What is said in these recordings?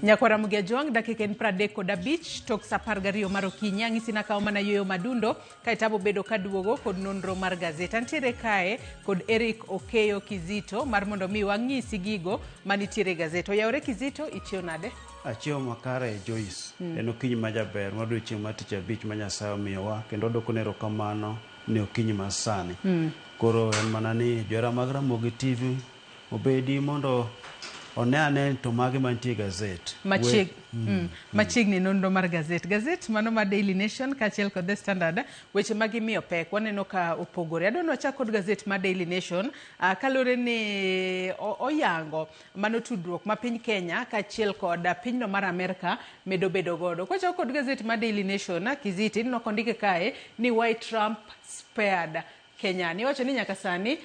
Nyakwar Ramogi Ajwang', dakika en 35 tok sa 12 mar okinyi. Ang'isi nakawo mana yueyo madundo kaeto abo bedo kaduogo kod nonro mar gazet. Antiere kae kod Eric Okeyo Kizito mar mondo mi wang'isi gigo manitiere e gazet. Oyawore Kizito, ichiew nade? Achiewo makare Joyce. En okinyi ma jaber mar odiochieng' mar tich abich ma Nyasaye omiyowa kendo wadwokone erokamano ne okinyi ma sani. Koro en mana ni johera mag Ramogi TV obedi mondo one ane ni to mage mantie e gazet. Machieg, machiegni nonro mar gazet. Gazet mano mar Daily Nation kaachiel kod The Standard, weche ma gimiyo pek waneno ka opogore. Adwa ni wachak kod gazet mar Daily Nation kaluwore ni oyango mano tudruok ma piny Kenya kaachiel kod pinyno mar Amerka medo bedo godo. Kwachako kod gazet mar Daily Nation, Kiziti, ineno kondike kae ni why Trump spared Kenya. Iwacho ni nyaka sani,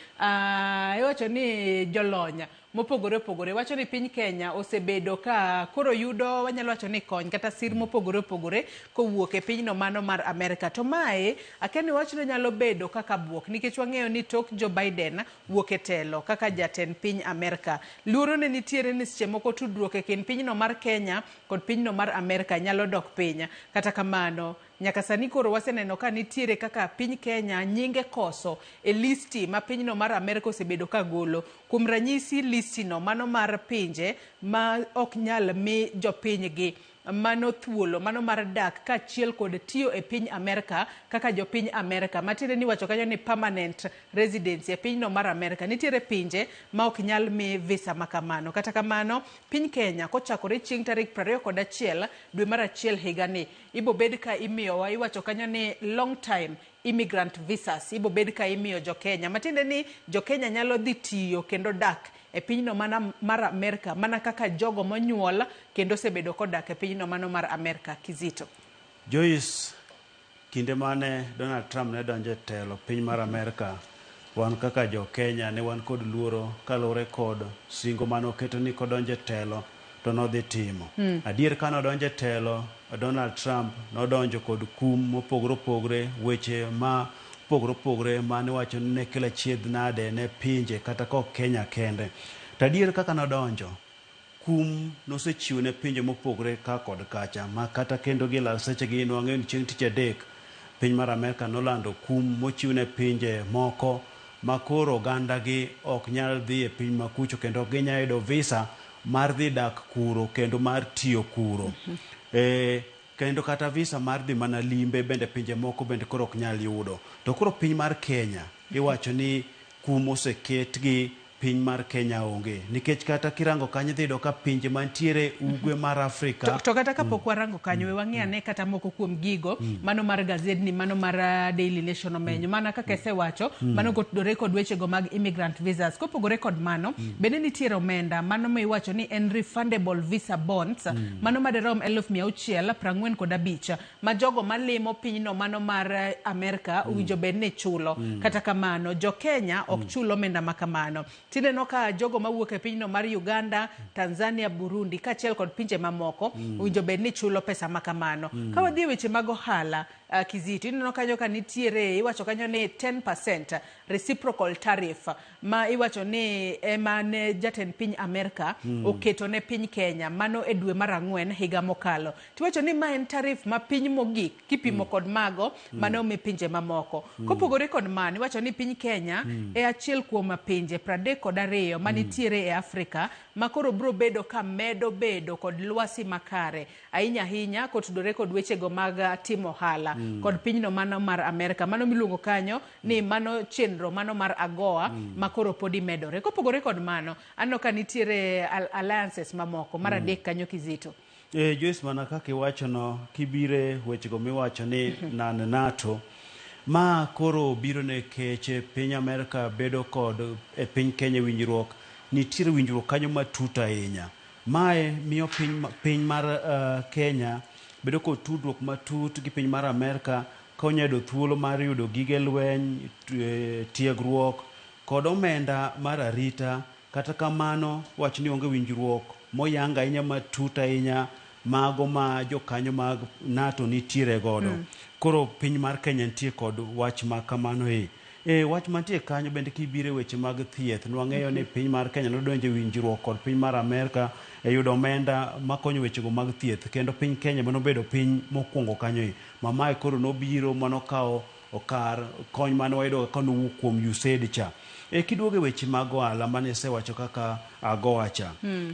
iwacho ni jolony mopogore opogore wacho ni piny Kenya osebedo ka koro yudo wanyalo wacho ni kony kata sir mopogore opogore kowuok e pinyno mano mar Amerka. To mae akia ni wachno nyalo bedo kaka buok nikech wang'eyo ni tok Joe Biden wuok e telo kaka jatend piny Amerka, luoro ne nitiere ni seche moko tudruok e kind pinyno mar Kenya kod pinyno mar Amerka nyalo dok piny. Kata kamano, nyaka sani koro waseneno ka nitiere kaka piny Kenya nyinge koso e listi ma pinyno mar Amerka osebedo ka golo. Kuom ranyisi listi no mano mar pinje ma ok nyal mi jopinygi mano thuolo mano mar dak kaachiel kod tiyo e piny Amerka kaka jopiny Amerka. Matiende ni iwacho kanyo ni permanent residency e pinyno mar Amerka. Nitiere pinje ma ok nyal mi visa ma kamano. Kata kamano, piny Kenya kochakore chieng' tarik 21 dwe mar achiel higani ibo bed ka imiyowa iwacho kanyo ni long time immigrant visas ibo bed ka imiyo jo Kenya. Matiende ni jo Kenya nyalo dhi tiyo kendo dak e pinyno mana mar Amerka mana kaka jogo monyuol kendo osebedo kodak e pinyno mano mar Amerka. Kizito. Joyce, kinde mane Donald Trump ne donjo e telo piny mar Amerka, wan kaka jo Kenya ne wan kod luoro kaluwore kod singo mane oketo ni kodonjo e telo to nodhi timo. Adier ka nodonjo e telo, Donald Trump nodonjo kod kum mopogore opogore, weche ma opogore opogore mane iwacho ni ne kelo achiedh nade ne pinje kata kok Kenya kende. To adier kaka nodonjo, kum nosechiwo ne pinje mopogore ka kod kacha ma kata kendo gi lal sechegi nwang'eyo ni chieng' tich adek piny mar Amerka nolando kum mochiw ne pinje moko ma koro oganda gi ok nyal dhi e piny makucho kendo ok ginyal yudo visa mar dhi dak kuro kendo mar tiyo kuro. Kendo kata visa mar dhi mana limbe bende pinje moko bende koro ok nyal yudo. To koro piny mar Kenya iwacho ni kum oseket gi piny mar Kenya onge. Nikech kata kirango kanyo idhi yudo ka pinje mantiere ugwe mar Afrika. To kata kapok warango kanyo, we wang'i ane kata moko kuom gigo, mano mar gazedni, mano mar Daily Nation omenyo. Mana kaka isewacho, mano kotudore kod wechego mag immigrant visas. Kopogore kod mano, bende nitiere omenda, mano ma iwacho ni en refundable visa bonds, mano madirom 645,000, ma jogo malimo pinyno mano mar Amerka owinjo bed ni chulo. Kata kamano, jo Kenya ok chul omenda ma kamano. Tineno ka jogo mawuok e pinyno mar Uganda, Tanzania, Burundi kaachiel kod pinje mamoko owinjo bed ni chulo pesa ma kamano. Ka wadhi e weche mag ohala, Kizito, ineno kanyo ka nitiere, iwacho kanyo ni 10% reciprocal tariff ma iwacho ni ema ne jatend piny Amerka oketo ne piny Kenya mano e dwe mar ang'wen higa mokalo. Tiwacho ni ma en tarif ma piny mogik kipimo kod mago mane omi pinje mamoko. Kopogore kod mano, iwacho ni piny Kenya e achiel kuom pinje 32 manitiere e Afrika ma koro biro bedo ka medo bedo kod lwasi makare ahinya ahinya kotudore kod wechego mag timo ohala kod pinyno mano mar Amerka. Mano miluongo kanyo ni mano chenro mano mar AGOA ma koro podi medore. Kopogore kod mano, aneno ka nitiere alliances mamoko mar adek kanyo Kizito. Joyce, mana kaka iwachono, kibire wechego miwacho ni nan NATO, ma koro biro nikech piny Amerka bedo kod e piny Kenya winjruok, nitiere winjruok kanyo matut ahinya. Mae miyo piny mar Kenya bedo kod tudruok matut gi piny mar Amerka ka onya yudo thuolo mar yudo gige lweny, tiegruok kod omenda mar arita. Kata kamano, wach ni onge winjruok moyang ahinya matut ahinya mago ma jokanyo mag NATO nitiere godo. Koro piny mar Kenya nitie kod wach ma kamano e. E wach mantie kanyo bende kibiro e weche mag thieth, nwang'eyo ni piny mar Kenya nodonjo e winjruok kod piny mar Amerka e yudo omenda makonyo wechego mag thieth, kendo piny Kenya manobedo piny mokwongo kanyo e. Ma mae koro nobiro manokawo kar kony mane wayudo ka nowuok kuom USAID cha. E kiduogo e weche mag ohala mane isewacho kaka AGOA cha.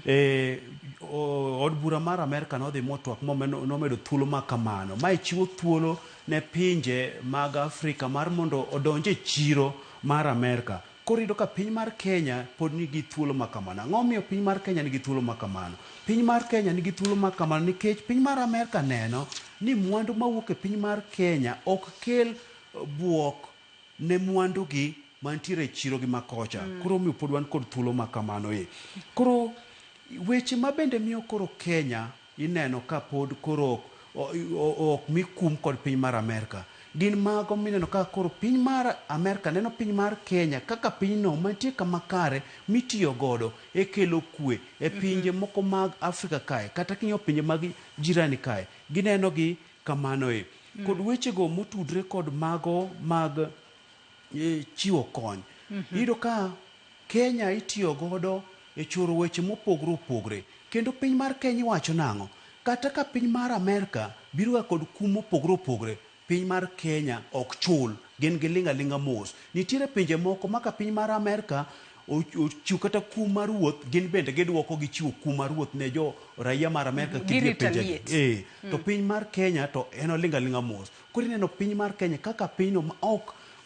E, od bura mar Amerka nodhi motwak nomedo thuolo ma kamano. Mae chiwo thuolo ne pinje mag Afrika mar mondo odonj e chiro mar Amerka. Koro iyudo ka piny mar Kenya pod nigi thuolo ma kamano. Ang'o momiyo piny mar Kenya nigi thuolo ma kamano? Piny mar Kenya nigi thuolo ma kamano nikech piny mar Amerka neno ni mwandu mawuok e piny mar Kenya ok kel buok ne mwandu gi mantiere e chiro gi makocha. Koro omiyo pod wan kod thuolo ma kamano e. Koro weche ma bende miyo koro Kenya ineno ka pod koro ok mi kum kod piny mar Amerka gin mago mineno ka koro piny mar Amerka neno piny mar Kenya kaka pinyno mantie kama kare mitiyo godo e kelo kwe e pinje moko mag Afrika kae, kata king'iyo pinje mag jirani kae, gineno gi kamano e. Kod wechego motudre kod mago mag chiwo kony. Iyudo ka Kenya itiyo godo e choro weche mopogre opogre. Kendo piny mar Kenya iwacho nang'o? Kata ka piny mar Amerka biro ga kod kum mopogre opogre, piny mar Kenya ok chul, gin giling' aling'a mos. Nitiere pinje moko ma ka piny mar Amerka ochiwo kata kum mar wuoth, gin bende giduoko gichiwo kum mar wuoth ne jo raia mar Amerka kidhi e pinje. To piny mar Kenya to en oling' aling'a mos. Koro ineno piny mar Kenya kaka pinyno ma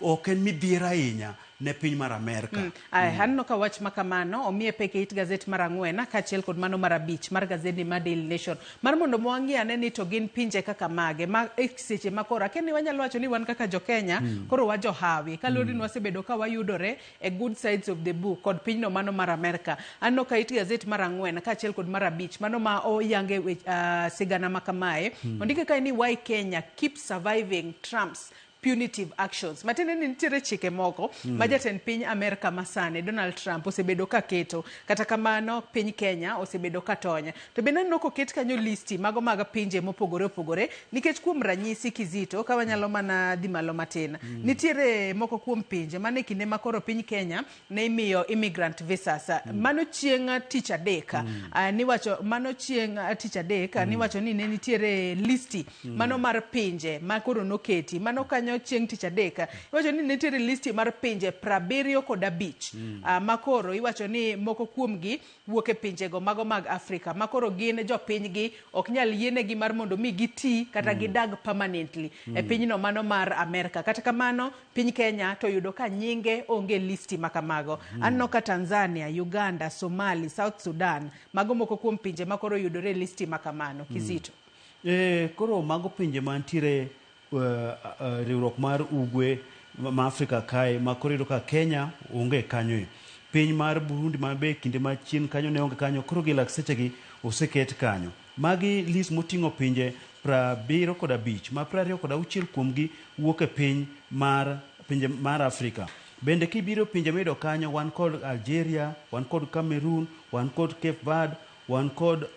ok en midhiero ahinya ne piny mar Amerka. Aneno ka wach ma kamano omiye pek e it gazet mar 4 kaachiel kod mano mar 5 mar gazedni mar Daily Nation. Mar mondo mwang'i ane ni to gin pinje kaka mage ma e seche ma koro akia ni wanyalo wacho ni wan kaka jo Kenya koro wajohawi kaluwore ni wasebedo ka wayudore e good sides of the book kod pinyno mano mar Amerka. Aneno ka it gazet mar 4 kaachiel kod mar 5 mano ma oyange sigana ma kamae. Ondike kae ni why Kenya keeps surviving Trump's punitive actions. Matiende ni nitiere chike moko ma jatend piny Amerka masani Donald Trump osebedo ka keto. Kata kamano piny Kenya osebedo ka tony. To bende aneno koket kanyo listi mago mag pinje mopogore opogore nikech kuom ranyisi Kizito ka wanyalo mana dhi malo matin. Nitiere moko kuom pinje mane kinde ma koro piny Kenya ne imiyo immigrant visas. Mano chieng' tich adek. Niwacho mano chieng' tich adek niwacho ni ne nitiere listi mano mar pinje ma koro noketi. Mano kanyo chieng' tich adek. Iwacho ni nitiere listi mar pinje 75 ma koro iwacho ni moko kuomgi wuok e pinjego mago mag Afrika ma koro gin jopinygi ok nyal yienegi mar mondo mi giti kata gidag permanently e pinyno mano mar Amerka. Kata kamano piny Kenya to yudo ka nyinge onge listi makamago. Aneno ka Tanzania, Uganda, Somali, South Sudan, mago moko kuom pinje ma koro yudore e listi makamano. Kizito. Koro mago pinje mantiere riwruok mar ugwe ma Afrika kae ma koro iyudo ka Kenya onge kanyo. Piny mar Burundi ma be kinde machien kanyo ne onge kanyo, koro gi lak sechegi oseket kanyo. Magi list moting'o pinje 75 ma 26 kuomgi wuok e piny mar pinje mar Afrika. Bende kibiro pinje miyudo kanyo wan kod Algeria, wan kod Cameroon, wan kod Cape Verde, wan kod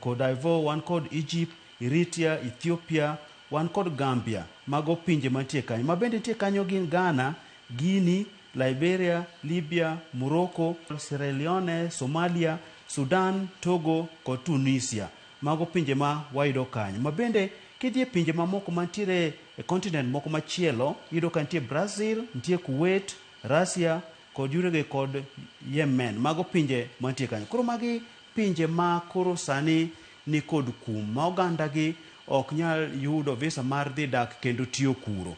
Cote d'Ivoire, wan kod Egypt, Eritrea, Ethiopia, wan kod Gambia. Mago pinje mantie kanyo. Ma bende nitie kanyo gin Ghana, Guinea, Liberia, Libya, Morocco, Sierra Leone, Somalia, Sudan, Togo kod Tunisia. Mago pinje ma wayudo kanyo. Ma bende kidhi e pinje mamoko mantiere e continent moko machielo, iyudo ka nitie Brazil, nitie Kuwait, Russia kod Uruguay kod Yemen. Mago pinje mantie kanyo. Koro magi pinje ma koro sani ni kod kum ma oganda gi ok nyal yudo visa mar dhi dak kendo tiyo kuro.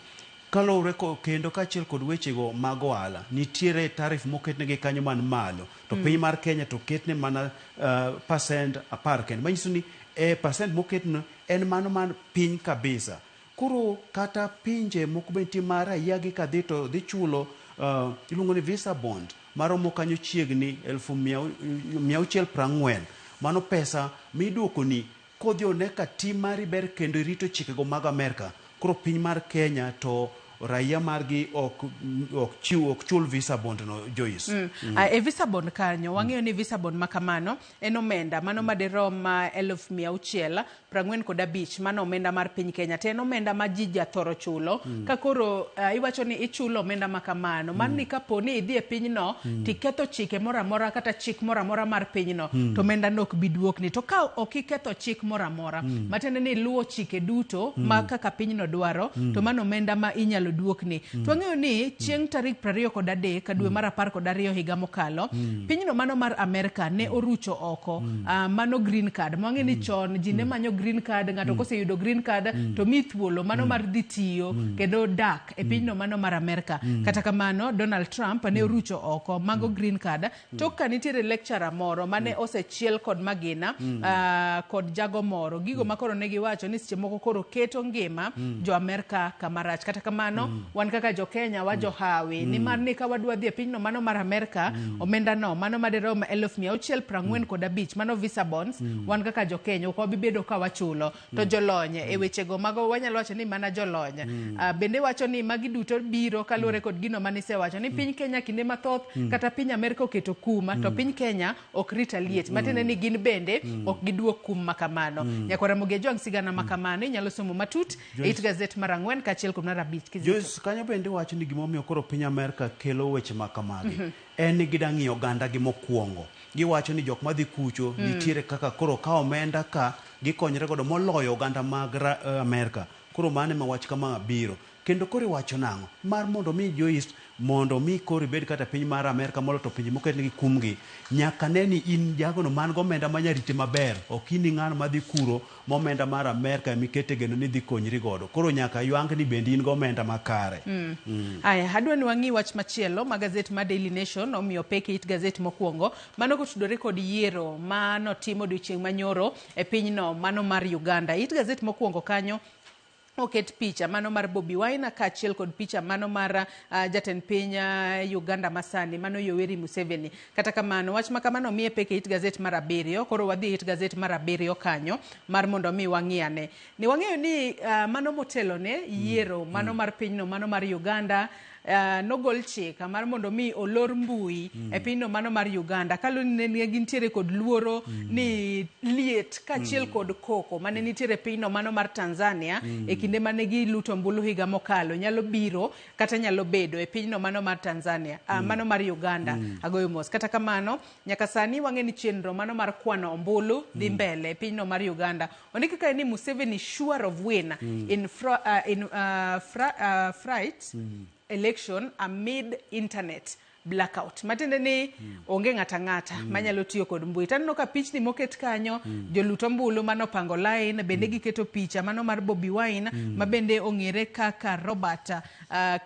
Kaluwore kendo kaachiel kod wechego mag ohala, nitiere tarif moketnegi kanyo man malo, to piny mar Kenya to oketne mana percent 10 kende. Manyiso ni percent moketne en mano man piny kabisa. Koro kata pinje moko be nitie ma raia gi kadhi to dhi chulo iluongo ni visa bond maromo kanyo chiegni 640,000. Mano pesa miduokoni kodhi one ka tim mari ber kendo irito chikego mag Amerka. Koro piny mar Kenya to raia margi ok ok chiw ok chul visa bond no, Joyce. E visa bond kanyo wang'eyo ni visa bond ma kamano en omenda mano madirom 645,000. Mano omenda mar piny Kenya, to en omenda ma ji jathoro chulo. Ka koro iwacho ni ichulo omenda ma kamano, mano ni kapo ni idhi e pinyno tiketho chike moro amora kata chik moro amora mar pinyno, to omenda no ok bi duokni. To ka ok iketho chik moro amora, matiende ni iluwo chike duto ma kaka pinyno dwaro, to mano omenda ma inyalo duokni. To wang'eyo ni chieng' tarik 23 dwe mar 12 higa mokalo, pinyno mano mar Amerka ne orucho oko mano green card. Mwang'e ni chon ji ne manyo green card. Ng'ato koseyudo green card to mi thuolo mano mar dhi tiyo kendo dak e pinyno mano mar Amerka. Kata kamano, Donald Trump ne orucho oko mago green card tok ka nitiere lecturer moro mane osechiel kod magina kod jago moro, gigo ma koro ne giwacho ni seche moko koro keto ngima jo Amerka kama rach. Kata kamano, wan kaka jo Kenya wajohawi nimar ni ka wadwa dhi e pinyno mano mar Amerka, omenda no mano madirom 645,000, mano visa bonds, wan kaka jo Kenya ok wabi bedo ka wachulo. To jolony e wechego mago, wanyalo wacho ni mana jolony bende wacho ni magi duto biro kaluwore kod gino manisewacho ni piny Kenya kinde mathoth kata piny Amerka oketo kuma to piny Kenya ok retaliate, matiende ni gin bende ok giduok kum makamano. Nyakwa Ramogi Ajwang', sigana makamano inyalo somo matut e it gazet mar 4 kaachiel kod mar 5, Kizito. Joyce, kanyo bende wacho ni gimomiyo koro piny Amerka kelo weche ma kamagi en ni gida ng'iyo oganda gi mokwongo. Giwacho ni jok madhi kucho nitiere kaka koro ka omenda ka gikonyre godo moloyo oganda mag Amerka. Koro mano ema wach kama biro. Kendo koro iwacho nang'o? Mar mondo mi, Joyce, mondo mi koro ibed kata piny mar Amerka molo to pinje moketnegi kumgi, nyaka ne ni in jagono man gomenda manya rite maber. Ok in ng'ano madhi kuro momenda mar Amerka emikete geno ni dhi konyri godo. Koro nyaka ywang ni bende in gomenda makare. Aya, adwa ni wang'i wach machielo ma gazet mar Daily Nation omiyo pek e it gazet mokwongo, mano kotudore kod yiero ma notim odiochieng' manyoro e pinyno mano mar Uganda. It gazet mokwongo kanyo oket picha mano mar Bobi Wine kaachiel kod picha mano mar jatend piny Uganda masani, mano Yoweri Museveni. Kata kamano, wach ma kamano miye pek e it gazet mar 7. Koro wadhi e it gazet mar 7 kanyo mar mondo mi wang'i ane. Ni wang'eyo ni mano motelo ne yiero mano mar pinyno mano mar Uganda, nogol chik mar mondo mi olor mbui e pinyno mano mar Uganda kaluwore ni ne gintiere kod luoro ni liet kaachiel kod koko mane nitiere e pinyno mano mar Tanzania e kinde mane giluto ombulu higa mokalo nyalo biro kata nyalo bedo e pinyno mano mar Tanzania, mano mar Uganda. Agoyo mos. Kata kamano, nyaka sani wang'e ni chenro mano mar kwano ombulu dhi mbele e pinyno mar Uganda. Ondiki kae ni Museveni sure of win in fright election amid internet blackout, matiende ni onge ng'ata ng'ata manyalo tiyo kod mbui. Taneno ka pichni moket kanyo, jolut ombulu manopango line, bende giketo picha mano mar Bobi Wine ma bende ong'ere kaka Robert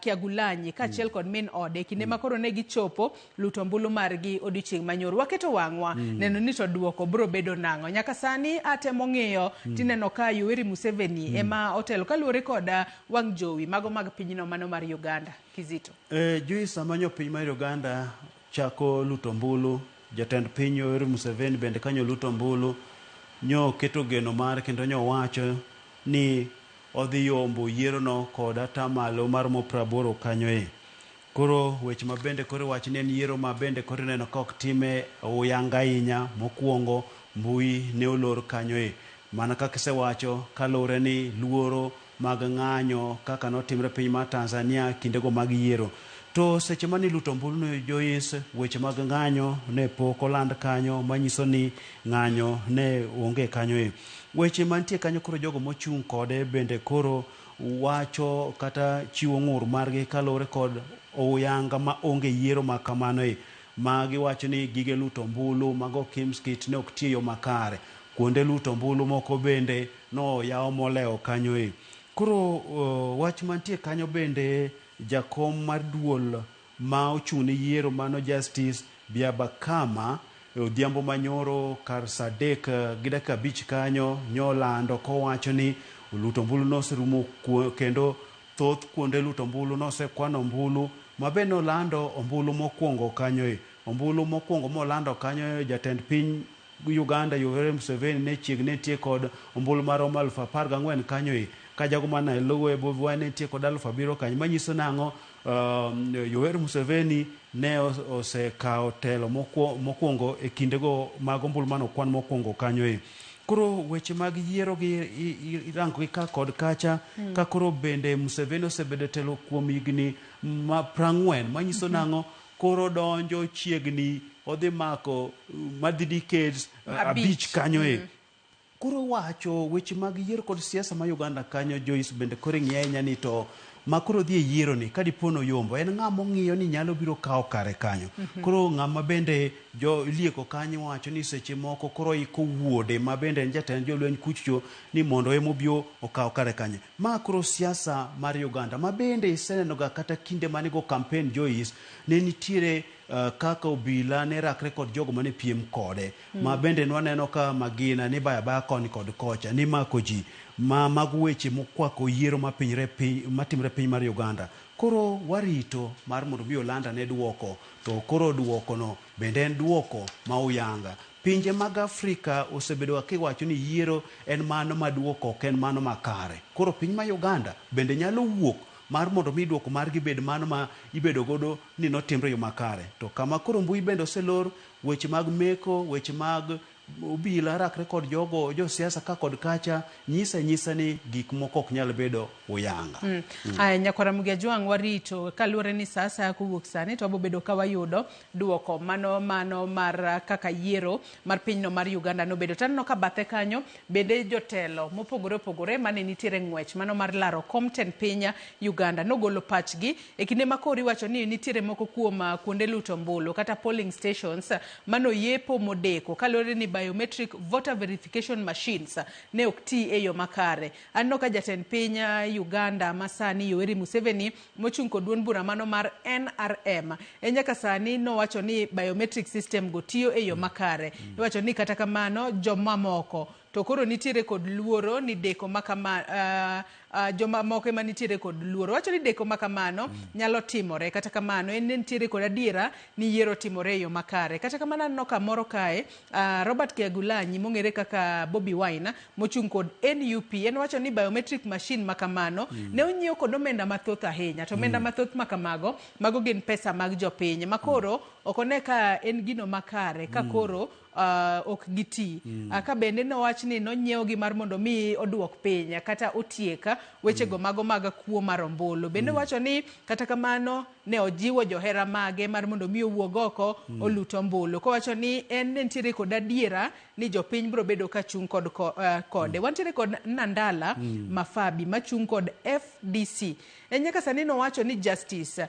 Kyagulanyi kaachiel kod min ode kinde ma koro ne gichopo luto ombulu margi odiochieng' manyoro. Waketo wang'wa neno ni to duoko biro bedo nang'o. Nyaka sani atemo ng'iyo tineno ka Yoweri Museveni ema otelo kaluwore kod wang' jowi mago mag pinyno mano mar Uganda. Kizito. Joyce, sama nyo piny mar Uganda chako luto ombulu, jatend piny Yoweri Museveni bende kanyo luto ombulu, nyo keto geno mare kendo nyo wacho ni odhi yombo yiero no kod atamalo maromo 80 kanyo e. Koro weche ma bende koro iwacho ni en yiero ma bende koro ineno ka ok time oyanga ahinya. Mokwongo mbui ne olor kanyo e. Mana kaka isewacho, kaluwore ni luoro mag ng'anyo kaka notimre piny mar Tanzania kindego mag yiero. To seche mane iluto ombulu no, Joyce, weche mag ng'anyo ne pok oland kanyo, manyiso ni ng'anyo ne onge kanyo e. Weche mantie kanyo koro jogo mochung' kode bende koro wacho kata chiwo ng'ur margi kaluwore kod oyanga ma onge yiero ma kamano e. Ma giwacho ni gige luto ombulu mago KIEMS kit ne ok tiyo e yo makare. Kuonde luto ombulu moko bende noyaw molewo kanyo e. Koro wach mantie kanyo bende, jakom mar duol ma ochung' ne yiero mano Justice Byabakama odhiambo manyoro kar saa 3:05 kanyo nyolando kowacho ni luto ombulu noserumo kendo thoth kuonde luto ombulu nosekwano ombulu ma be nolando ombulu mokwongo kanyo e. Ombulu mokwongo molando kanyo e, jatend piny Uganda Yoweri Museveni ne chiegni nitie kod ombulu maromo 14,000 kanyo e. Ka jago mane luwe Bobi Wine ne nitie kod 7,000 kanyo. Manyiso nang'o? Yoweri Museveni ne osekawo telo mokwongo e kindego mag ombulu mane okwan mokwongo kanyo e. Koro weche mag yiero gi irango gi ka kod kacha, ka koro bende Museveni osebedo e telo kuom higni ma 40, manyiso nang'o? Koro donjo chiegni odhi mako madhi decades 5 kanyo e. Koro wacho weche mag yiero kod siasa ma Uganda kanyo, Joyce, bende koro ing'iyo ahinya ni to ma koro dhi e yiero ni ka dipo noyombo en ng'ama ong'iyo ni nyalo biro kawo kare kanyo. Koro ng'ama bende jo lieko kanyo wacho ni seche moko koro iko wuode ma bende en jatend jolweny kucho ni mondo ema obi okaw kare kanyo. Ma koro siasa mar Uganda ma bende iseneno ga kata kinde mane go campaign, Joyce, ne nitiere kaka obila ne rakre kod jogo mane piem kode. Ma bende nwaneno ka magina ni baya baya koni kod kocha ni mako ji ma mago weche mokwako yiero matimre piny mar Uganda. Koro warito mar mondo mi olanda ne duoko, to koro duoko no bende en duoko ma uyanga. Pinje mag Afrika osebedo kiwacho ni yiero en mano ma duoko ok en mano makare. Koro piny ma Uganda bende nyalo wuok mar mondo mi duoko margi bed mano ma ibedo godo ni notimre yo makare. To kama koro mbui bende oselor, weche mag meko, weche mag obila rakre kod jogo josiasa ka kod kacha, nyisa nyisa ni gik moko ok nyal bedo uyanga. Aya, nyakwara Mugia Jwang', warito kaluwore ni sa asaya kowuok sani to wabobedo ka wayudo duoko mano mar kaka yiero mar pinyno mar Uganda nobedo. To aneno ka bathe kanyo bende jotelo mopogore opogore mane nitiere ng'wech mano mar laro kom tend piny Uganda nogolo pachgi e kinde ma koro iwacho ni nitiere moko kuom kuonde luto ombulu kata polling stations manoyepo modeko kaluwore ni biometric voter verification machines ne ok ti e yo makare. Aneno ka jatend piny Uganda masani Yoweri Museveni mochung' kod duond bura mano mar NRM e nyaka sani nowacho ni biometric system go tiyo e yo makare. Iwacho ni kata kamano jomamoko to koro nitiere kod luoro ni deko makama jomamoko ema nitiere kod luoro. Wacho ni deko makamano nyalo timore, kata kamano en ne nitiere kod adiera ni yiero timore e yo makare. Kata kamano aneno kamoro kae Robert Kyagulanyi mong'ere kaka Bobi Wine mochung' kod NUP en wacho ni biometric machine makamano ne onyiew kod omenda mathoth ahinya, to omenda mathoth makamago mago gin pesa mag jopiny ma koro ok one ka en gino makare ka koro ok giti. Ka bende nowach ni nonyiew gi mar mondo mi oduok piny kata otiek wechego mago mag kuo mar ombulu. Bende wacho ni kata kamano ne ojiwo johera mage mar mondo mi owuog oko olut ombulu kowacho ni en ne nitiere kod adiera ni jopiny biro bedo ka chung' kod kode. Wantiere kod Nandala Mafabi machung' kod FDC. En nyaka sani nowacho ni Justice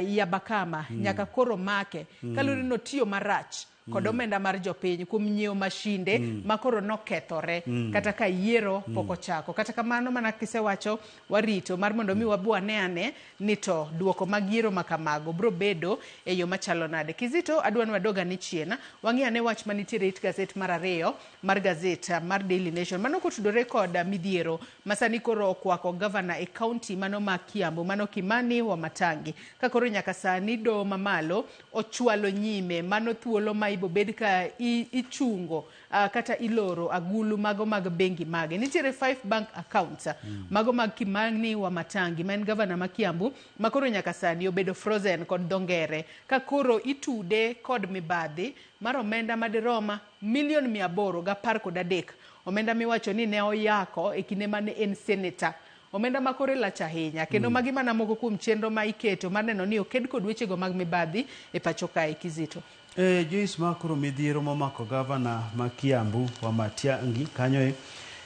Yabakama nyaka koro make kaluwore ni notiyo marach kod omenda mar jopiny kuom nyiewo mashinde ma koro nokethore kata ka yiero pok ochako. Kata kamano mana kisewacho warito mar mondo mi wabi wane ane ni to duoko mag yiero ma kamago biro bedo e yo machalo nade. Kizito, adwa ni wadog ane chien wang'i ane wach manitiere it gazet mar ariyo mar gazet mar Daily Nation mano kotudore kod midhiero ma sani koro okwako gavana e kaunti mano ma Kiambu mano Kimani Wamatangi ka koro nyaka sani doho mamalo ochwalo nyime mano thuolo ma ibobed ka ichungo kata iloro agulu mago mag bengi mage. Nitiere 5 bank accounts mago mag Kimani Wamatangi ma en gavana ma Kiambu ma koro nyaka sani obedo frozen kod dho ngere ka koro itude kod mibadhi mar omenda madirom milion 813, omenda miwacho ni ne oyako e kinde mane en seneta, omenda ma kore lach ahinya kendo magi mana moko kuom chenro ma iketo mar neno ni oked kod wechego mag mibadhi e pacho kae. Kizito. Joyce, ma koro midhiero momako gavana ma Kiambu Wamatangi kanyo e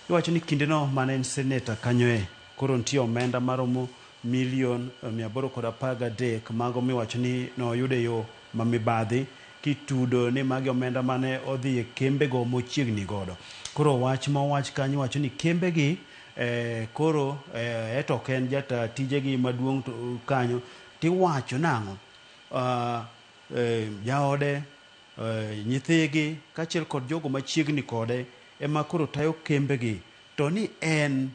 iwacho ni kindeno mane en seneta kanyo e koro nitie omenda maromo milion 813 mago miwacho ni noyudo e yo ma mibadhi kitudo ni magi omenda mane odhi e kembego mochiegni godo. Koro wach mowach kanyo wacho ni kembegi koro eto ok en jata tijegi maduong' kanyo tiwacho nang'o jaode, nyithigi kaachiel kod jogo machiegni kode ema koro tayo kembegi, to ni en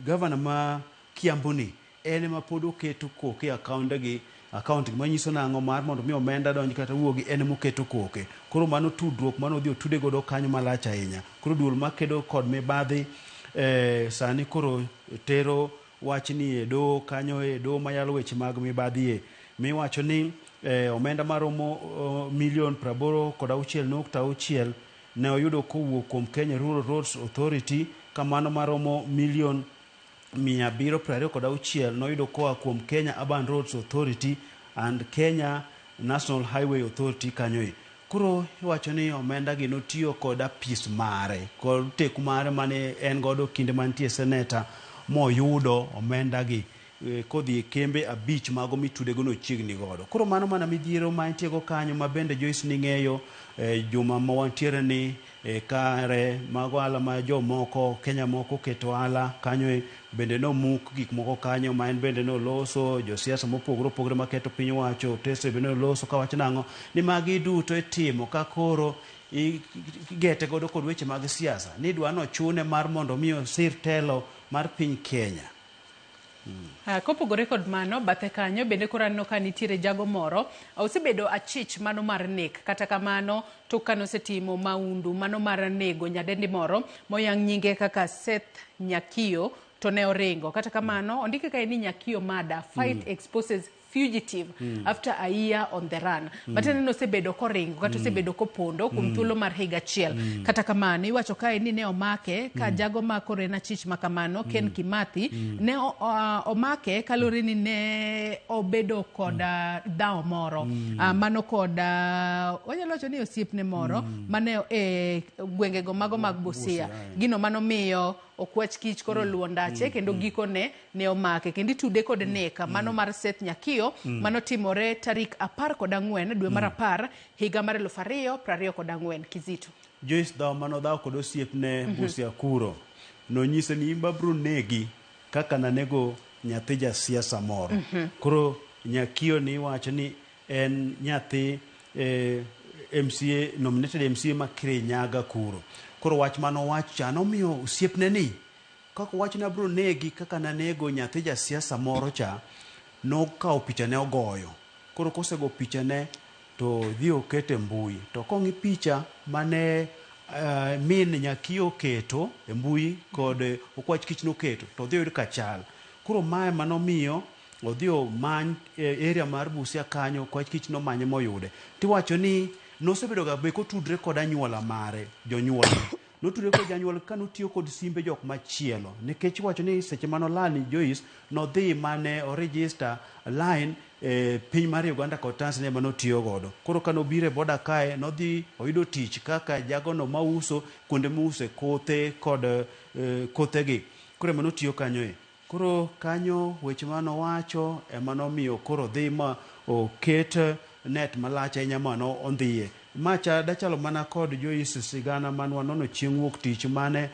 gavana ma Kiambu ni en ema pod oketo koke e akaonde gi account manyiso nang'o mar mondo mi omenda donj kata wuogi en emoketo koke. Koro mano tudruok mano odhi otude godo kanyo malach ahinya. Koro duol makedo kod mibadhi Sani koro tero wachni e doho kanyo e doho mayalo weche mag mibadhi e miwacho ni omenda maromo milion 86.6 ne oyudo kowuok kuom Kenya Rural Roads Authority, kamano maromo milion 726 noyudo koa kuom Kenya Urban Roads Authority and Kenya National Highway Authority kanyo e. Koro iwacho ni omenda gi notiyo kod apis mare kod teku mare mane en godo kinde mantie seneta moyudo omenda gi kodhi e kembe 5 mago mitudego nochiegni godo. Koro mano mana midhiero ma entie go kanyo ma bende Joyce ning'eyo juma ma wantiere ni kare mago ohala ma jomoko Kenya moko oketo ohala kanyo bende nomuk gik moko kanyo ma en bende noloso josiasa mopogore opogore maketo piny owacho otese bende noloso kawacho nang'o ni magi duto itimo ka koro igete godo kod weche mag siasa ni idwa nochune mar mondo mi osir telo mar piny Kenya. Kopogore kod mano, bathe kanyo bende koro aneno ka nitiere jago moro osebedo achich mano mar nek. Kata kamano, tok kane osetimo maundu mano mar nego nyadendi moro moyang nyinge kaka Seth Nyakio to ne oringo. Kata kamano, ondike kae ni Nyakio murder fight exposes fugitive after a year on the run. Matiende ni osebedo koringo kata osebedo kopondo kuom thuolo mar higa achiel. Kata kamano, iwacho kae ni ne omake ka jago ma koro en achich ma kamano, Ken Kimathi, ne omake kaluwore ni ne obedo kod dhawo moro. Mano kod wanyalo wacho ni osiepne moro mane e gwengego mago mag Busia. Gino manomiyo okwach kich koro luwo ndache kendo gikone ne omake. Kendo itude kod nek mano mar Seth Nyakio manotimore tarik 14 dwe mar 10 higa mar 2024. Kizito. Joyce dhawo manodhawo kod osiepne Busia kuro nonyise ni in abiro negi kaka nanego nyathi jasiasa moro. Koro Nyakio ni iwacho ni en nyathi MCA nominated MCA ma Kirinyaga kuro. Koro wach manowacho cha nomiyo osiepne ni kaka owach ni abiro negi kaka nanego nyathi jasiasa moro cha, nokawo pichane ogoyo. Koro kosego pichane to dhi okete mbui. To kong'i picha mane min Nyakio oketo e mbui kod okwach kich noketo to odhi oyud ka chal. Koro mae manomiyo odhi omany area mar Busia kanyo, okwach kich nomanye moyude. Tiwacho ni nosebedo ga be kotudre kod anyuola mare, jonyuolne. Notudre kod janyuol ka notiyo kod simbe jok machielo. Nikech iwacho ni seche manolal ni Joyce nodhi mane o-register line piny mar Uganda kod Tanzania manotiyo godo. Koro kanobiro e boda kae nodhi oyudo tich kaka jagono mauso kuonde miuse kothe kod kothegi. Koro ema notiyo kanyo e. Koro kanyo weche manowacho ema nomiyo koro dhi ma oket net malach ahinya mano ondhiye. Macha dachalo mana kod Joyce sigana man wanono chieng' wuok tich mane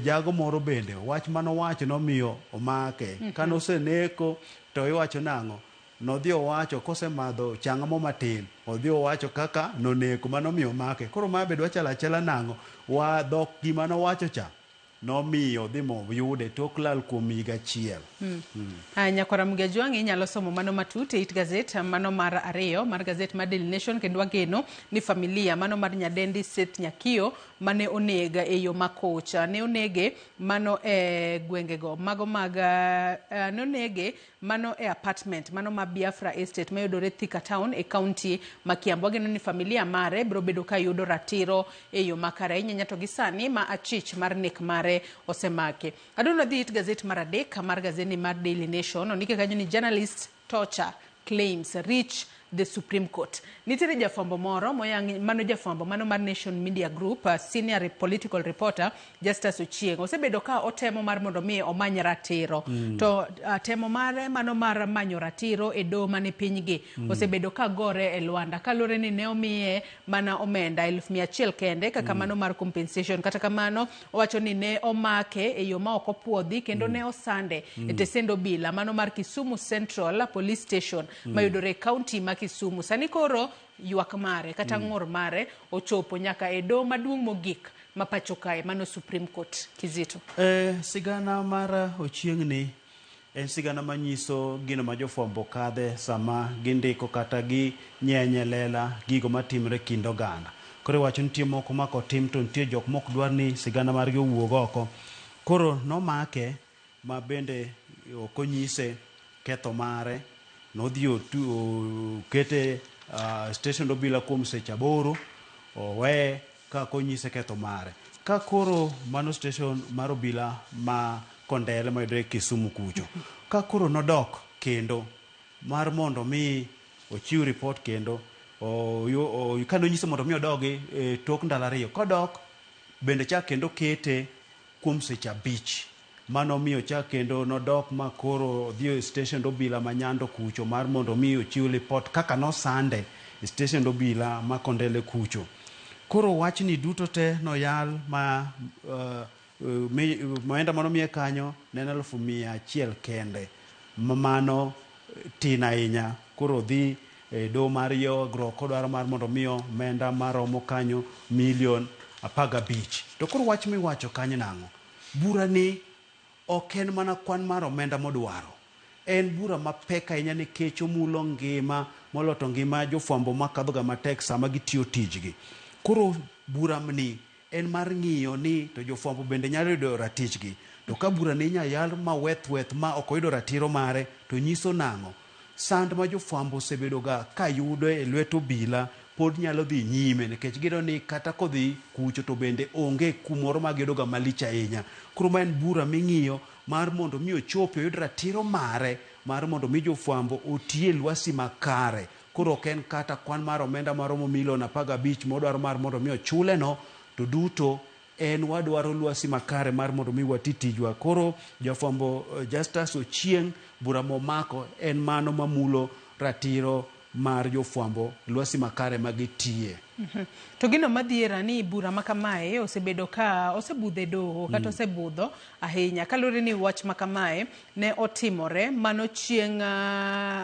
jago moro bende wach manowacho nomiyo omake. Kanoseneko to iwacho nang'o? Nodhi owacho kosemadho chang'a mo matin, odhi owacho kaka noneko manomiyo omake. Koro ma be dwa chalo achala nang'o? Wa dhok gima nowacho cha nomiyo dhi moyude tok lal kuom higa achiel. Nyakwara Mgejwang' inyalo somo mano matut e it gazet mano mar 2 mar gazet mar Daily Nation kendo wageno ni familia mano mar nyadendi Seth Nyakio mane oneg e yo makocha ne onege mano e gwengego mago mag ne onege mano e apartment mano ma Biafra Estate mayudore Thika Town e county ma Kiambu. Wageno ni familia mare biro bedo ka yudo ratiro e yo makare ahinya to gi sani ma achich mar nek mare osemake. Adwaro dhi it gazet mar 3 mar gazeti mar Daily Nation. Ondike kanyo ni journalist torture claims reach the Supreme Court. Nitiere jafwambo moro moyang mano jafwambo mano mar Nation Media Group, senior political reporter Justus Ochieng osebedo ka otemo mar mondo mi omany ratiro. To temo mare mano mar manyo ratiro e doho mane pinygi osebedo ka gore e lwanda kaluwore ni ne omiye mana omenda 100,000 kende kaka mano mar compensation. Kata kamano owacho ni ne omake e yo ma ok opuodhi kendo ne osande e tesend obila mano mar Kisumu Central Police Station mayudore e county ma Kisumu. Sani koro ywak mare kata ng'ur mare ochopo nyaka e doho maduong' mogik ma pacho kae mano Supreme Court. Kizito. Sigana mar Ochieng ni en sigana manyiso gino ma jofwambo kadhe sama gindiko kata ginyenye lela gigo matimre kind oganda. Koro iwacho nitie moko ma kotim to nitie jok mok dwar ni sigana margi owuog oko. Koro nomake ma bende ok onyise ketho mare, nodhi okete station obila kuom seche 8, oweye ka ok onyise ketho mare. Ka koro mano station mar obila ma Kondele mayudore Kisumu kucho. Ka koro nodok kendo mar mondo mi ochiw report kendo, kane onyise mondo mi odogi tok ndalo 2, kodok bende chak kendo kete kuom seche 5. Mano miyo chak kendo nodok ma koro odhi e station obila ma Nyando kucho mar mondo mi ochiw report kaka nosande e station obila ma Kondele kucho. Koro wachni duto te noyal ma omenda manomiye kanyo ne en 100,000 kende. Mano tin ahinya. Koro odhi e doho mar ywagruok kodwaro mar mondo mi omenda maromo kanyo milion 15. To koro wach miwacho kanyo nang'o? Bura ni ok en mana kwan mar omenda modwaro. En bura mapek ahinya nikech omulo ngima, moloyo to ngima jofwambo makadhoga matek sama gitiyo tijgi. Koro bura ni en mar ng'iyo ni to jofwambo bende nyalo yudo ratichgi. To ka bura ni inyalo yal ma weth weth ma ok oyudo ratiro mare, to nyiso nang'o? Sand ma jofwambo osebedoga ka yudo e lwet obila pod nyalo dhi nyime nikech giyudo ni kata kodhi kucho to bende onge kumoro ma giyudoga malich ahinya. Koro ma en bura ming'iyo mar mondo mi ochopi oyud ratiro mare mar mondo mi jofwambo oti e lwasi makare. Koro ok en kata kwan mar omenda maromo milion 15 modwaro mar mondo mi ochule no, to duto en wadwaro lwasi makare mar mondo mi wati tijwa. Koro jafwambo Justus Ochieng' bura momako en mano mamulo ratiro mar jofwambo lwasi makare ma gitiye. To gino madhiera ni bura ma kamae osebedo ka osebudho e doho kata osebudho ahinya kaluwore ni wach ma kamae ne otimore mano chieng'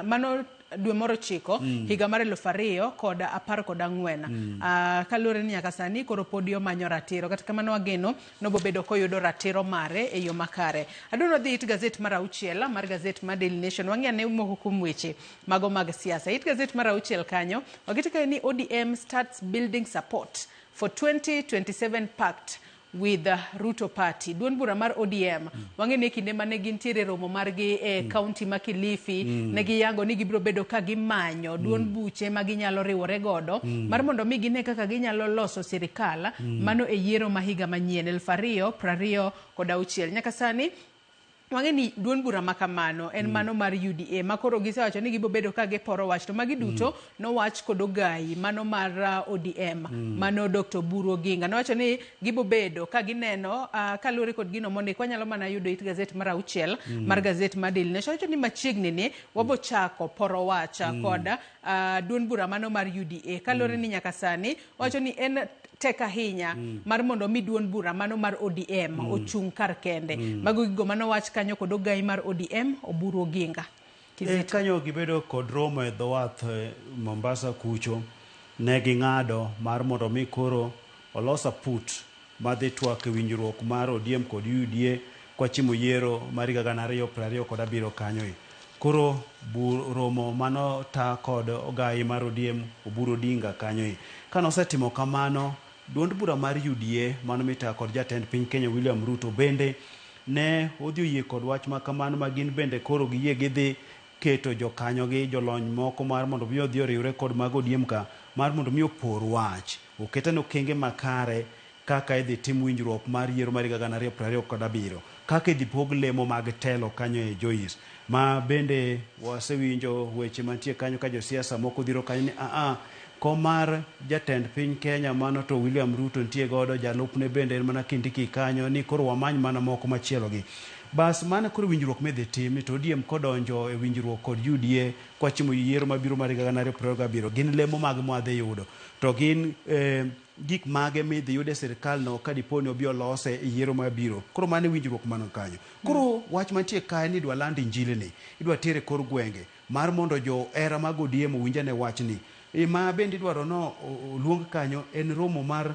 mano dwe mar 9 higa mar 2014. Kaluwore ni nyaka sani koro podi omanyo ratiro, kata kamano wageno nobobedo koyudo ratiro mare e yo makare. Adwaro dhi it gazet mar 6 mar gazet mar Daily Nation, wang'i ane moko kuom weche mago mag siasa. It gazet mar 6 kanyo waketo kae ni ODM starts building support for 2027 pact with Ruto Party. Duond bura mar ODM wang'e ni kinde mane gintiere romo margi e kaunti ma Kilifi, ne giyango ni gibiro bedo ka gimanyo duond buche ma ginyalo riwore godo mar mondo mi gine kaka ginyalo loso sirikal mano e yiero ma higa manyien 2026. Nyaka sani wang'e ni duond bura ma kamano en mano mar UDA ma koro gisewacho ni gibo bedo ka giporo wach, to magi duto nowach kod ogai mano mar ODM mano Dr. Oburu Oginga nowacho ni gibo bedo ka gineno kaluwore kod gino mondik. Wanyalo mana yudo it gazet mar 6 mar gazet mar Daily Nation wacho ni machiegni ni wabo chako poro wach kod duond bura mano mar UDA kaluwore ni nyaka sani wacho ni en tek ahinya mar mondo mi duond bura mano mar ODM ochung' kar kende. Mago gigo manowach kanyo kod ogai mar ODM Oburu Oginga. Kanyo gibedo kod romo e dho wath Mombasa kucho, ne ging'ado mar mondo mi koro olos aput madhi twak e winjruok mar ODM kod UDA kwachimo yiero mar higa 2027 kanyo. Koro romo mano ta kod ogai mar ODM Oburu Odinga kanyo. Kane osetimo kamano, duond bura mar UDA mano mitayo kod jatend piny Kenya William Ruto bende ne odhi oyie kod wach ma kamano, ma gin bende koro giyie gidhi keto jokanyogi jolony moko mar mondo mi odhi oriwre kod mag ODM ka mar mondo mi opor wach, oketane okenge makare kaka idhi tim winjruok mar yiero mar higa 2027, kaka idhi pog lemo mag telo kanyo e Joyce. Ma bende wasewinjo weche mantie kanyo ka josiasa moko dhiro kanyo ni kom mar jatend piny Kenya mano to William Ruto nitie godo, jalupne bende en mana Kindiki kanyo, ni koro wamany mana moko machielo gi. Bas mano koro winjruok midhi tim ni to ODM kodonjo e winjruok kod UDA kwachimo yiero mabiro mar higa 2027, gin lemo mag mwadhi yudo to gin gik mage midhi yud e sirikal no ka dipo ni obi olose e yiero mabiro. Koro mano e winjruok mano kanyo. Koro wach mantie kae ni idwa land injili ni, idwa tere kor gwenge mar mondo jo hera mag ODM owinj ane wachni. Ma bende idwaro no oluong kanyo en romo mar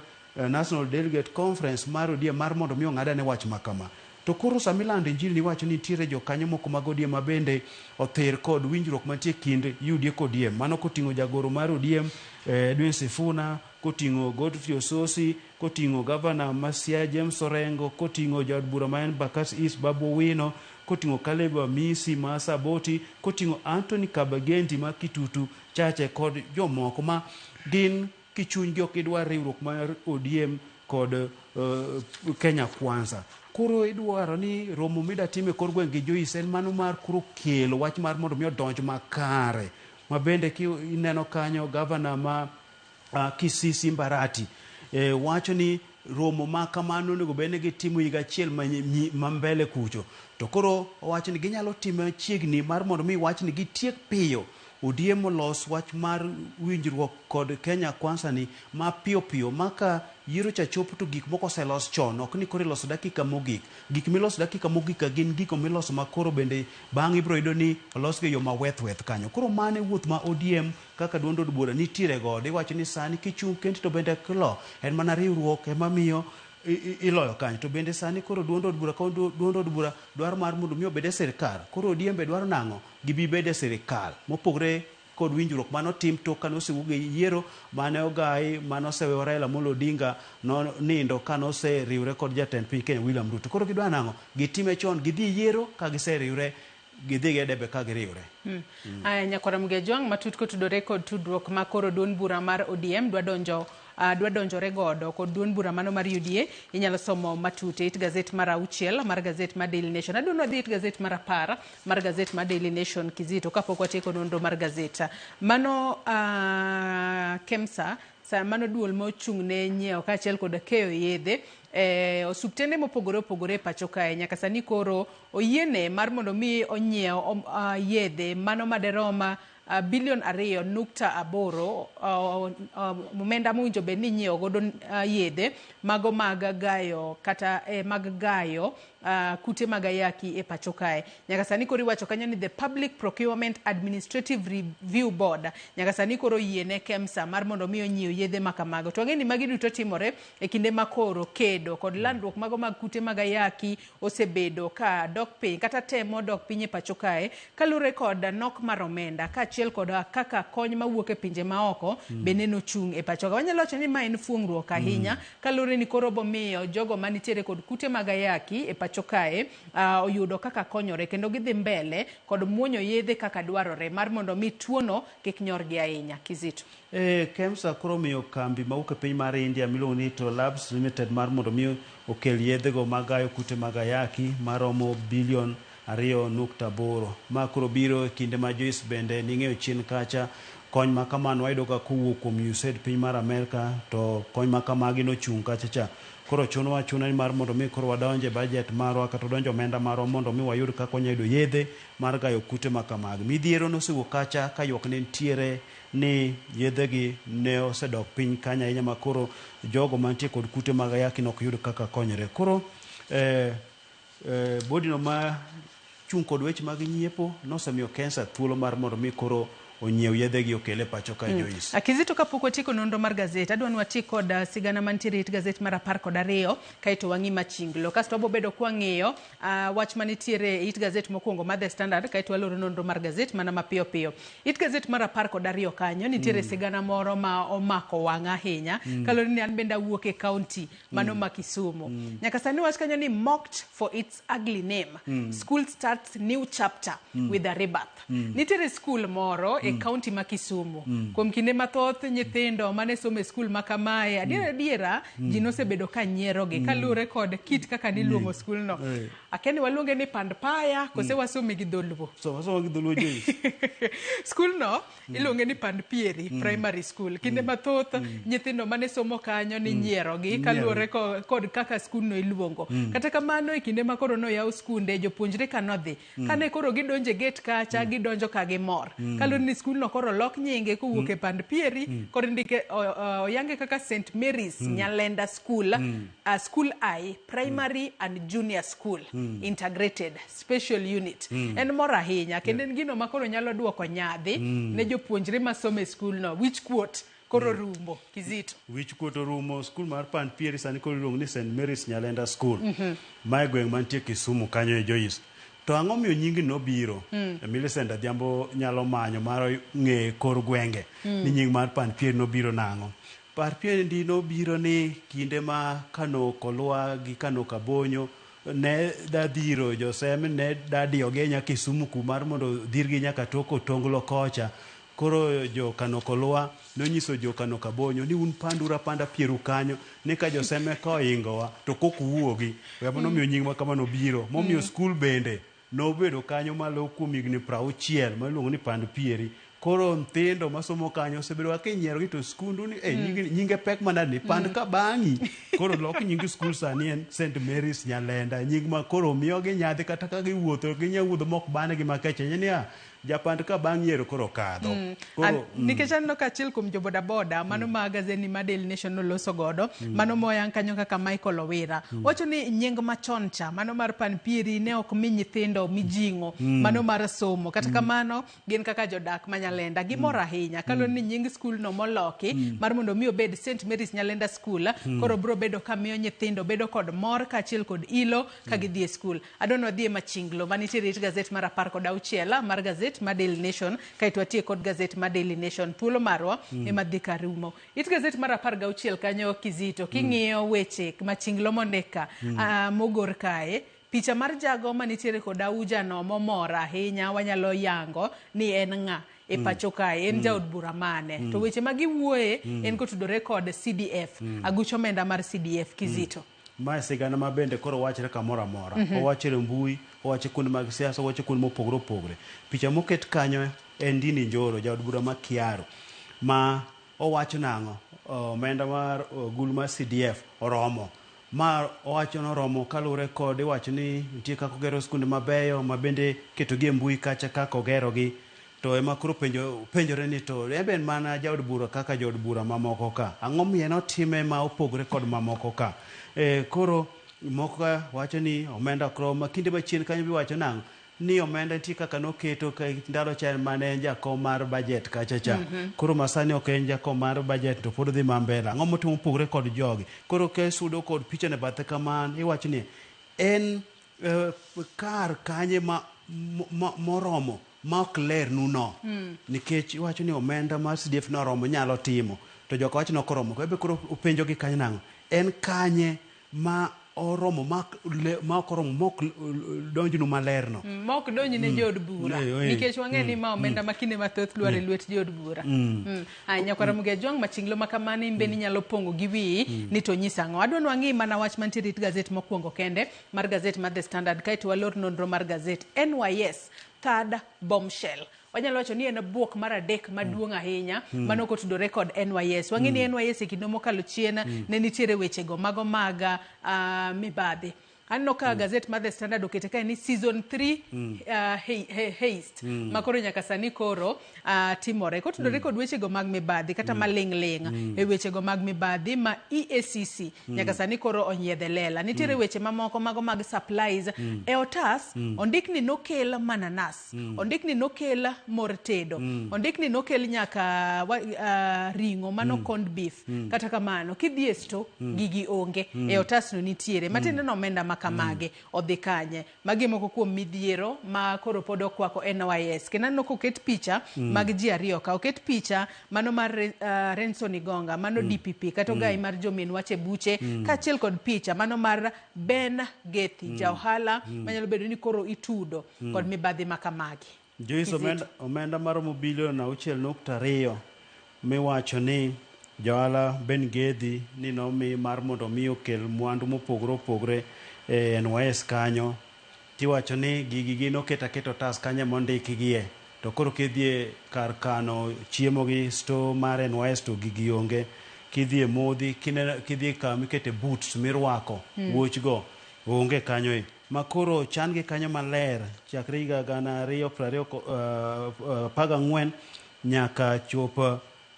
National Delegate Conference mar ODM mar mondo mi ong'ad ane wach ma kama. To koro sama ilando injili ni iwacho ni nitiere jokanyo moko mag ODM ma bende othir kod winjruok mantie kind UDA kod ODM. Mano koting'o jagoro mar ODM Edwin Sifuna, koting'o Godfrey Ososi, koting'o gavana ma Siaya James Orengo, koting'o jaod bura ma en Embakasi East Babu Owino, koting'o Caleb Amisi ma Saboti, koting'o Anthony Kabagendi ma Kitutu Chache kod jomoko ma gin kichunygi ok gidwar riwruok mar ODM kod Kenya Kwanza. Koro idwaro ni romo mida tim e kor gweng' gi Joyce en mano mar koro kelo wach mar mondo mi odonj makare. Ma bende ki ineno kanyo gavana ma Kisii Simba Arati wacho ni romo ma kamano onego bed ni gitimo higa achiel ma mbele kucho. To koro owacho ni ginyalo time chiegni mar mondo mi wach ni gitiek piyo ODM olos wach mar winjruok kod Kenya Kwanza ni ma piyo piyo ma ka yiero cha chopo to gik moko oselos chon, ok ni koro iloso dakika mogik. Gik miloso dakika mogik ka gin gigo miloso ma koro bende bang'e ibiro yudo ni olosgi e yo ma weth weth kanyo. Koro mano e wuoth ma ODM kaka duond od bura nitiere godo. Iwacho ni sani kichung' kendi to bende ok ilo. En mana riwruok ema miyo iloyo kanyo. To bende sani koro duond od bura ka duond od bura dwaro mar mondo mi obed e sirkal. Koro ODM be dwaro nang'o? Gibi bedo e sirkal. Mopogre kod winjruok mane otim tok kane osewuog e yiero mane ogai mane oseweyo Raila Amolo Odinga nonindo kane oseriwre kod jatend piny Kenya William Ruto. Koro gidwa nang'o? Gitime chon, gidhi e yiero ka giseriwre, gidhi gi e debe ka giriwre. Aya, nyakwara Mgejwang' matut kotudore kod tudruok ma koro duond bura mar ODM dwa donjo dwa donjore godo kod duond bura mano mar UDA inyalo somo matut e it gazet mar 6 mar gazet mar Daily Nation. Adwa ni wadhi e it gazet mar 10 mar gazet mar Daily Nation Kizito kapok watieko nonro mar gazet. Mano KEMSA sa mano duol mochung' ne nyiewo kaachiel kod keyo yedhe e osuptende mopogore opogore e pacho kae nyaka sani koro oyiene mar mondo mi onyiew yedhe mano maderom bilion 2.8 omenda mowinjo bed ni inyiewo godo yedhe mago mag gayo kata mag gayo kute mag ayaki e pacho kae. Nyaka sani koro iwacho kanyo ni the Public Procurement Administrative Review Board nyaka sani koro oyiene KEMSA mar mondo mi onyiew yedhe ma kamago. To wang'e ni magi duto timore e kinde ma koro kedo kod landruok mago mag kute mag ayaki osebedo ka dok piny kata temo dok piny e pacho kae kaluwore kod nok mar omenda kaachiel kod kaka kony mawuok e pinje maoko bende nochung' e pacho ka. Wanyalo wacho ni ma en fuong'ruok ahinya kaluwore ni koro bomiyo jogo manitiere kod kute mag ayaki e pacho kae oyudo kaka konyore kendo gidhi mbele kod muonyo yedhe kaka dwarore mar mondo mi tuono kik nyorgi ahinya. Kizito. KEMSA koro miyo kambi mawuok e piny mar India miluongo ni Hetero Labs Limited mar mondo mi okel yedhego mag gayo kute mag ayaki maromo bilion 2.8. Ma koro biro e kinde ma Joyce bende ning'eyo chien kacha kony ma kamano wayudo ga kowuok kuom USAID piny mar Amerka to kony ma kamagi nochung' kacha cha. Koro chunowa achuna ni mar mondo mi koro wadonje budget marwa kata wadonje omenda marwa mondo mi wayud kaka wanyalo yudo yedhe mar gayo kute ma kamagi. Midhiero nosewuok kacha ka ywak ne nitiere ni yedhegi ne osedok piny kanyo ahinya ma koro jogo mantie kod kute mag ayaki nok yud kaka konyore. Koro body no ma chung' kod weche mag nyiepo nosemiyo KEMSA thuolo mar mondo mi koro onyiew yedhegi okel e pacho ka Joyce. Kizito kapok watieko nonro mar gazet, adwa ni wati kod sigana mantiere e it gazet mar 12 kaeto wang'i machinglo. Kasto wabo bedo kwang'iyo wach manitiere e it gazet mokwongo mar The Standard kaeto waloro nonro mar gazet mana mapiyo piyo. It gazet mar 12 kanyo nitiere sigana moro ma omako wang'a ahinya kaluwore ni an bende awuok e county mano ma Kisumu. Nyaka sani wach kanyo ni mocked for its ugly name. School starts new chapter with a rebirth. Nitiere school moro e county ma Kisumu. Kuom kinde mathoth nyithindo mane somo e school ma kamae, adiera adiera ji nosebedo ka nyierogi kaluwore kod kit kaka niluongo school no. Akia ni waluonge ni pand paya kose wasome gi dholuo. So wasomo gi dholuo Joyce. School no iluonge ni Pand Pieri Primary School. Kinde mathoth nyithindo mane somo kanyo ni nyierogi kaluwore kod kaka skul no iluongo. Kata kamano e kinde ma koro noyaw skunde jopuonjre kanodhi kane koro gidonjo e gate kacha gidonjo ka gimor. Kaluwore ni skul no koro olok nyinge kowuok e Pand Pieri koro indike oyange kaka St Mary's Nyalenda School, School I Primary and Junior School Integrated Special Unit. En mor ahinya kendo en gino ma koro nyalo duoko nyadhi ne jopuonjre masomo e skul no. Wich kuot koro rumo Kizito. Wich kuot orumo skul mar Pand Pieri sani koro iluongo ni St Mary's Nyalenda School. Ma e gweng' mantie Kisumu kanyo e Joyce. To ang'o miyo nyingni nobiro? Millicent Adhiambo nyalo manyo mar ng'e kor gwenge ni nying mar Pand Pieri nobiro nang'o. Par piendi nobiro ni kinde ma Kano Kolwa gi Kano Kabonyo ne dadhiro josem ne dadiyogi nyaka Kisumu kumar mondo dhirgi nyaka tok Otonglo kocha. Koro jo Kano Kolwa nonyiso jo Kano Kabonyo ni un panduru apanda pieru kanyo ni ka joseme ka oingowa to kok uwuogi. Ema nomiyo nying ma kamano biro. Momiyo skul bende nobedo kanyo malo kuom higni 60 ma iluongo ni pand pieri. Koro nyithindo masomo kanyo osebedo ka kinyierogi to skundu ni nyinge pek manade ni pand ka bang'i. Koro lok nying skul sani en St. Mary's Nyalenda. Nying ma koro miyogi nyadhi kata ka giwuotho ginya wuotho mok banegi makech niya japand ka bang' yiero koro kadho. Koro Nikech aneno ka achiel kuom jo bodaboda mano ma gazeti ma Daily Nation noloso godo mano moyang kanyo kaka Michael Owira wacho ni nying machon cha mano mar pan pieri ne ok mi nyithindo mijing'o mano mar somo kata kamano gin kaka jodak ma Nyalenda gimor ahinya kaluwore ni nying skul no moloki mar mondo mi obed St. Mary's Nyalenda School koro biro bedo ka miyo nyithindo bedo kod mor kaachiel kod ilo ka gidhi e skul. Adwa ni wadhi e Machinglo manitiere it gazet mar 16 mar gazet mar Daily Nation kaeto watie kod gazet mar Daily Nation. Thuolo marwa ema dhi ka rumo. It gazet mar 16 kanyo Kizito king'iyo weche Machinglo mondik ka mogor kae picha mar jago manitiere kod auja no momor ahinya wanyalo yango ni en ng'a e pacho kae en jaod bura mane to weche ma giwuoye en kotudore kod CDF aguch omenda mar CDF Kizito. Mae sigana ma bende koro wachre kamoro amora. Owachre mbui, owache kuonde mag siasa, owache kuonde mopogore opogore. Picha moket kanyo en Ndindi Njoro, jaod bura ma Kiaru, ma owacho nang'o omenda mar ogul mar CDF oromo. Ma owacho noromo kaluwore kod iwacho ni nitie kaka ogero skunde mabeyo ma bende ketogi e mbui kacha kaka ogerogi. To ema koro penjore ni to en be en mana jaod bura kaka jood bura mamoko ka. Ang'o miyo en otime ma opogore kod mamoko ka? Koro moko ka wacho ni omenda ok rom, ma kinde machien kanyo biwacho nang'o? Ni omenda nitie kaka noketo ka ndalo cha mane en jakom mar budget kacha cha. Koro masani ok en jakom mar budget to pod odhi ma mbele. Ang'o motimo mopogore kod jogi? Koro ka isudo kod picha ne bathe kamano, iwacho ni en kar kanye ma moromo ma ok lernu no. Nikech iwacho ni omenda mar CDF noromo nyalo timo to joka wacho ni ok oromo. Ebe koro openjo gi kanyo nang'o? En kanye ma oromo ma ok oromo ma ok donjnu maler no? Ma ok donj ne jood bura. Nikech wang'e ni ma omenda ma kinde mathoth lwar e lwet jood bura. Nyakwara Muga Jwang' Machinglo ma kamano in bende inyalo pong'o gi wiyi ni to nyisa ang'o. Adwa ni wang'i mana wach mantiere it gazet mokwongo kende mar gazet mar The Standard kaeto walor nonro mar gazet NYS third bombshell. Wanyalo wacho ni en bwok mar adek maduong' ahinya mano kotudore kod NYS. Wang'e ni NYS e kinde mokalo chien ne nitiere wechego mago mag mibadhi. Aneno ka gazet mar The Standard okete kae ni season 3 heist ma koro nyaka sani koro timore kotudore kod wechego mag mibadhi kata maling' ling' e wechego mag mibadhi ma EACC nyaka sani koro onyiedhe lela. Nitiere weche mamoko mago mag supplies e otas ondik ni nokel mananas, ondik ni nokel mor tedo, ondik ni nokel nyaka ring'o mano corned beef. Kata kamano kidhi e sto gigi onge e otas no nitiere. Matiende ni omenda ma kamage odhi kanye? Magi moko kuom midhiero ma koro pod okwako NYS. Kendo aneno koket picha mag ji ariyo ka. Oket picha mano mar Renson Igonga, mano DPP, kata ogai mar jomin wach e buche, kaachiel kod picha mano mar Ben Gethi, ja ohala manyalo bedo ni koro itudo kod mibadhi ma kamagi. Joyce, omenda maromo bilion 6.2 miwacho ni johala Ben Gethi ni nomi mar mondo mi okel mwandu mopogore opogore e NYS kanyo. Tiwacho ni gigi gin oket aketa otas kanyo mondikgie to koro kidhi e kar kano chiemo gi store mar NYS to gigi onge. Kidhi e modhi, kidhi kama ikete boots mirwako wuochgo onge kanyo e. Ma koro chan gi kanyo maler chakre higa 2014 nyaka chop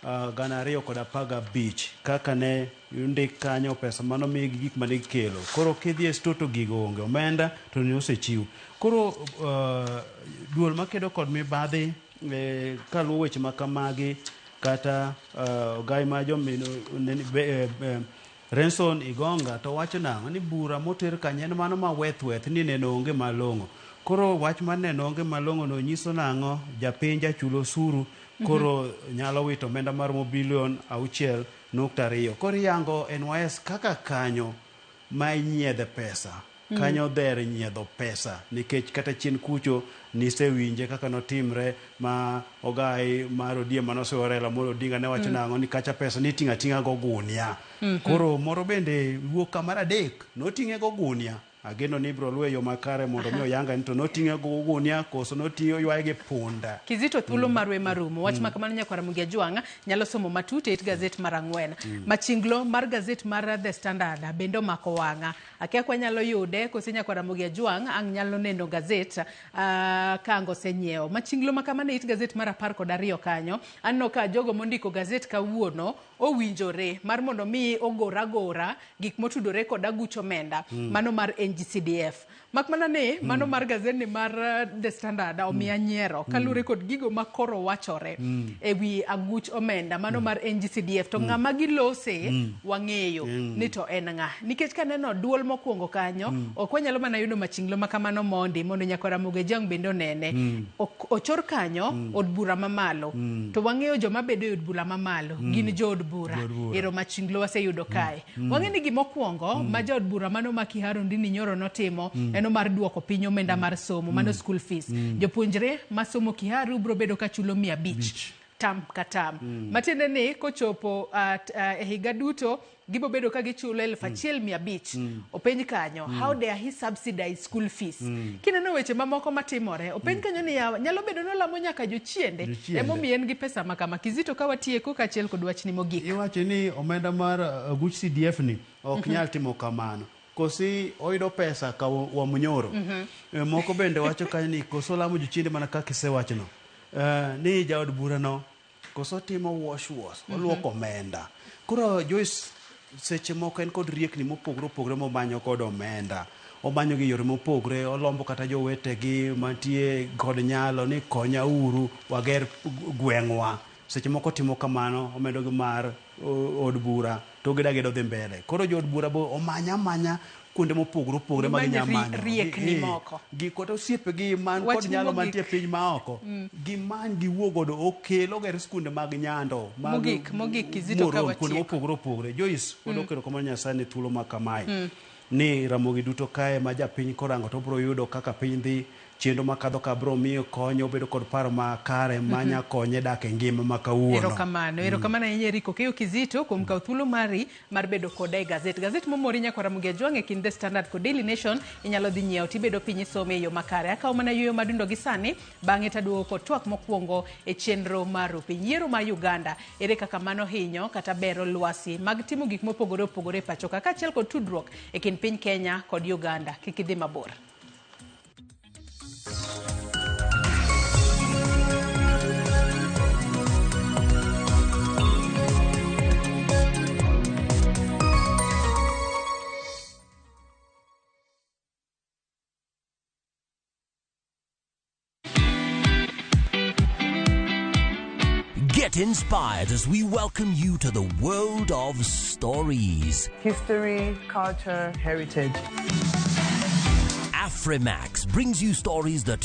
2015 kaka ne ondik kanyo pesa mano mi gi gik mane gikelo. Koro kidhi e store to gigo onge, omenda to ne osechiw. Koro duol makedo kod mibadhi kaluwo weche ma kamagi kata ogai ma jomin Renson Igonga to wacho nang'o ni bura moter kanyo en mano ma weth weth ni neno onge malong'o. Koro wach mar neno onge malong'o no nyiso nang'o? Japiny jachulo osuru koro nyalo wito omenda maromo bilion 6 nukta 2. Koro iyango NYS kaka kanyo ma inyiedhe pesa. Kanyo dher nyiedho pesa nikech kata chien kucho nisewinje kaka notimre ma ogai mar ODM manosewa Raila Amolo Odinga ne wacho nang'o ni kacha pesa niting'o ating'a gogunia. Koro moro bende wuok kamar adek noting'e gogunia. Ageno ni ibiro luwe yo makare mondo mi oyanga ni to noting'e gogunia koso noting'e oywaye gi punda. Kizito thuolo marwe marumo. Wach ma kamano nyakwar Ramogi Ajwang' nyalo somo matut e it gazet mar 4. Machinglo mar gazet mar The Standard bende omako wang'a. Akia kwa nyalo yude kose nyakwar Ramogi Ajwang' ang' nyalo neno gazet ka ang' osenyiewo. Machinglo ma kamano e it gazet mar 12 kanyo. Aneno ka jogo mondiko gazet kawuono owinjore mar mondo mi ogor agora gik motudore kod aguch omenda mano mar NGCDF. Mak mana ni mano mar gazetni mar The Standard omiya nyiero kaluwore kod gigo ma koro wachore ewi aguch omenda mano mar NGCDF to ng'ama gilose wang'eyo ni to en ng'a. Nikech kaneno duol mokwongo kanyo ok wanyalo mana yudo machinglo ma kamano mondi mondo nyakwar Ramogi Ajwang' bende onene. Ochor kanyo od bura mamalo to wang'eyo joma bedo e od bura mamalo gin jood bura. Ero machinglo waseyudo kae. Wang'e ni gimokwongo ma jaod bura mano ma Kiharu Ndini Nyoro notimo en mar duoko piny omenda mar somo mano school fees. Jopuonjre masomo Kiharu biro bedo ka chulo 500 tam ka tam. Matiende ni kochopo e higa duto gibo bedo ka gichulo 1500. Openj kanyo how dare he subsidize school fees. Kineno weche mamoko matimore openj kanyo ni yawa nyalo bedo ni olamo nyaka jochiende emomiyo en gi pesa makama. Kizito ka watieko kaachiel kod wachni mogik. Iwacho ni omenda mar aguch CDF ni ok nyal timo kamano. Kosi oyudo pesa ka Wamunyoro. Moko bende wacho kanyo ni koso lamo jochiende mana kaka isewachono. Ni jaod bura no koso timo wash wash, oluoko omenda. Koro Joyce seche moko en kod riekni mopogore opogore momanyo kod omenda. Omanyo gi yore mopogore, olombo kata jowetegi mantie kod nyalo ni konya uru wager gweng'wa. Seche moko timo kamano, omedo gi mar od bura to gidagedo dhi mbele. Koro jood bura bo omanya amanya kuonde mopogore opogore ma ginya manyo. Riekni moko. Gi kata osiepegi man kod nyalo mantie e piny maoko. Gimany giwuo godo okel oger skunde mag nyando. Mogik Kizito ka watieko. Kuonde mopogore opogore. Joyce, wadok erokamano Nyasaye ne thuolo ma kamae. Ni Ramogi duto kae ma japiny korango to obiro yudo kaka piny dhi, chenro makadho ka biro miyo konyo obedo kod paro makare manya konye dak e ngima ma kawuono. Erokamano, erokamano ahinya Eric Okeyo Kizito kuom kawo thuolo mari mar bedo koda e gazet. Gazet momori nyakwar Ramogi Ajwang' e kind The Standard kod Daily Nation inyalo dhi nyiewo tibedo piny isome e yo makare. Akawo mana yueyo madundo gi sani bang'e taduogo kod twak mokwongo e chenro mar piny. Yiero mar Uganda ere kaka mano hinyo kata bero lwasi mag timo gik mopogore opogore e pacho ka kaachiel kod tudruok e kind piny Kenya kod Uganda. Kik idhi mabor. Get inspired as we welcome you to the world of stories. History, culture, heritage. Afrimax brings you stories that